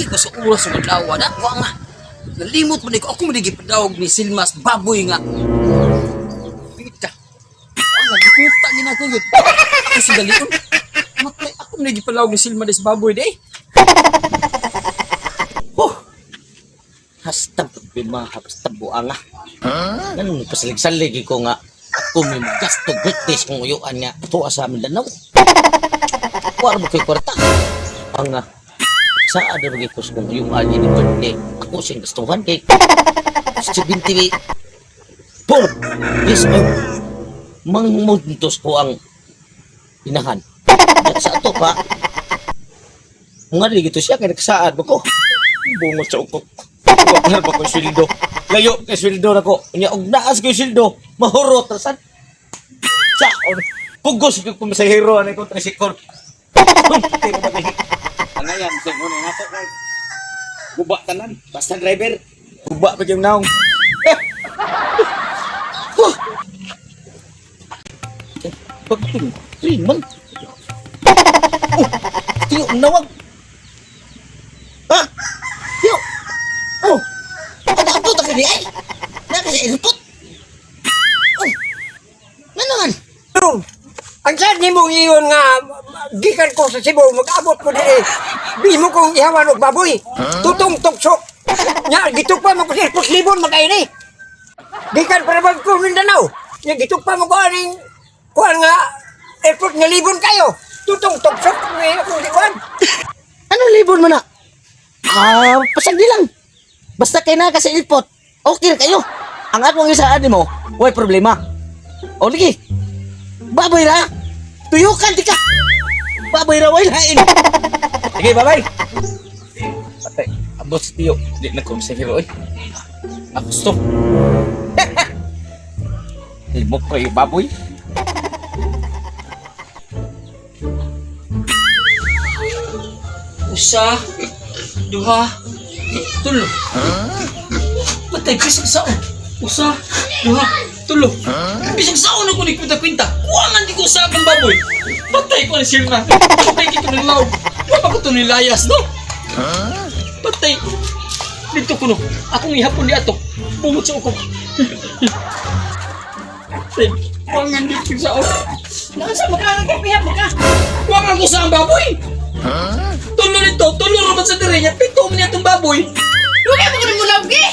ko sa oras ng adlaw na. Wa nga. Nalimot mo ko. Ako mo padawag ni Silmas baboy nga. Bigit ka. Nagputa gina ko yun. Kasi dalion. Matay ako mo padawag ni Silmas baboy day. Hastab bima hastab buanga. Ganun pasalig-salig ko nga ako may gasto British kung uyuan nga tuwa sa Mindanao. War mo kay kwarta. Ang sa ada bagi ko kung uyuan ni birthday. Ako sing gustuhan kay 70. Boom. Yes, mangmuntos ko ang inahan. At sa ato pa mga dito siya kay nagsaad mo ko. Bungot sa ukok. Wala ba ko sildo? Layo kay sildo na ko. Nya og naas ko sildo, mahurot rasan. Sa pugos ko pasahero anay ko tricycle. Ano yan? Siguro na nato kay guba tanan. Basta driver. Guba pa yung naong. Pagting, man. Tiyo nawag. Tiyo. Ano ta kani ay? Na kasi irpot. Nanan. Ang sad ni mo iyon nga gikan ko sa Cebu mag-abot ko diri. Bimo kong ihawan og baboy. Tutong tuksok. Nya gitukpa mo ko sa airport libon magkaini. Gikan para bag ko Mindanao. Nya gitukpa mo ko aning kuan nga airport nga libon kayo. Tutong tuksok nga akong gikuan. Ano libon mo na? Pasagdi lang. Basta kay na kasi ilpot. Okay na kayo. Ang akong isaan mo, way problema. O ligi. Baboy ra. Tuyukan di ka. Baboy ra way lain. Sige, bye-bye. Patay. Abot si Tiyo. Di na kong sahiro. Ako stop. Libok ko yung baboy. Usa, duha, tulo. Patay, bisag saon. Usa, duha, tulo. Bisag saon ako ni kwinta-kwinta. Kuwangan di ko sa akong baboy. Patay ko ang sirna. Patay kito ng law. Wala ko ito nilayas, no? Patay. Dito ko, no? Akong ihapon ni ato. Bungot sa ukong. Patay. Kuwangan di ko sa akong. Nakasa magkakapihap mo ka. Kuwangan ko sa ang baboy. Tulo nito, tulo naman sa dire niya, pito mo niya itong baboy. Huwag kayo mo lagi!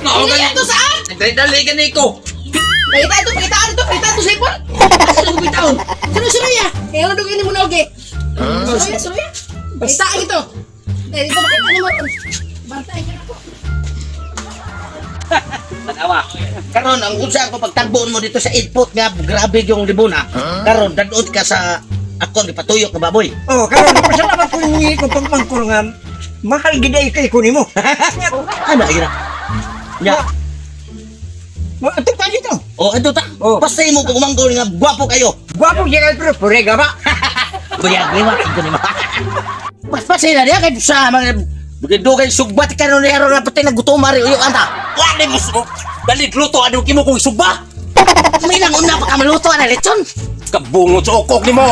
Hindi ito saan? Nagdali ka na ikaw. Pakitaan ito sa ipon! Asa na kumitaon? Sino ya? Kaya ano doon mo lagi? Suruya? Pakitaan ito! Dito makita naman. Bantay ka na po. Tanawa. Karon ang unsa ko pagtagboon mo dito sa airport nga grabe yung libon ha. Karon dadot ka sa ako ang ipatuyok na baboy. Oh, karon pasalamat ko ni ko pagpangkul nga mahal gid ay kay kunin mo. Ano ira? Ya. Mo ato pa dito. Oh, ito ta. Oh. Pasay mo kung umanggol nga gwapo kayo. Guwapo siya kay pero purega ba? Buyag ni wa ito ni ma. Pasay na dia kay sa mga dugay sugbat karon ni aron na patay nagutom ari uyo anta. Wa ni mo dali luto adu kimo kong sugba. May nang una pa ka maluto na lechon. Kabungot sa ukok ni mo.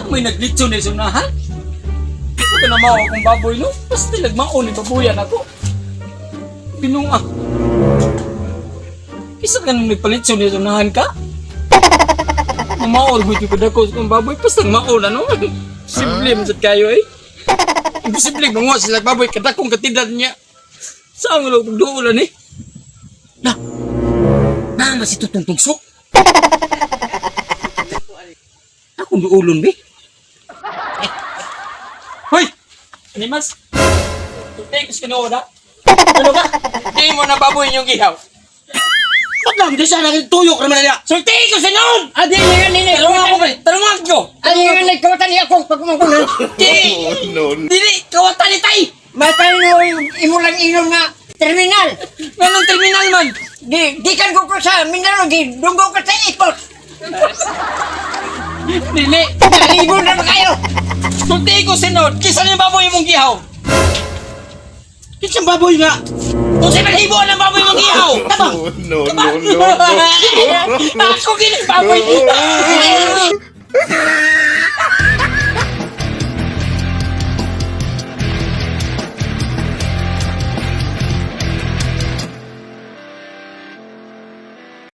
May naglitso na sa unahan. Ito ka na mao akong baboy, no? Basta nagmaon ni babuyan ako. Binunga. Isa ka nang nagpalitso na sa unahan ka? Mamaol mo yung kadako sa kong baboy. Basta maol, ano? Simple mo sa kayo, eh. Imposible manguha sila baboy. Kadakong katidad niya. Saan nga lang kong duulan, eh? Na si tutong tugso. Akong duulon, be. Hoy! Animas! Tutay ko sa kinoda. Ano ka? Di mo na baboy yung gihaw. Ba't lang di siya nakituyok naman niya? Sulti ko sa noon! Adi nga nini. Talungan ko ba? Talungan ko! Adi nga nini kawatan niya akong pagmangkul. Di! Dili! Kawatan ni tay! May paano imo lang inom nga terminal. Anong terminal man? Gikan ko sa Mindanao, dunggo ka sa airport. Dili! Libon na ba kayo? Sulti ko sa noon! Kisa niya baboy mong gihaw! Kinsang baboy nga? Kung sa malhibo ng baboy mong gihaw! Tabang! No. Ako gining baboy!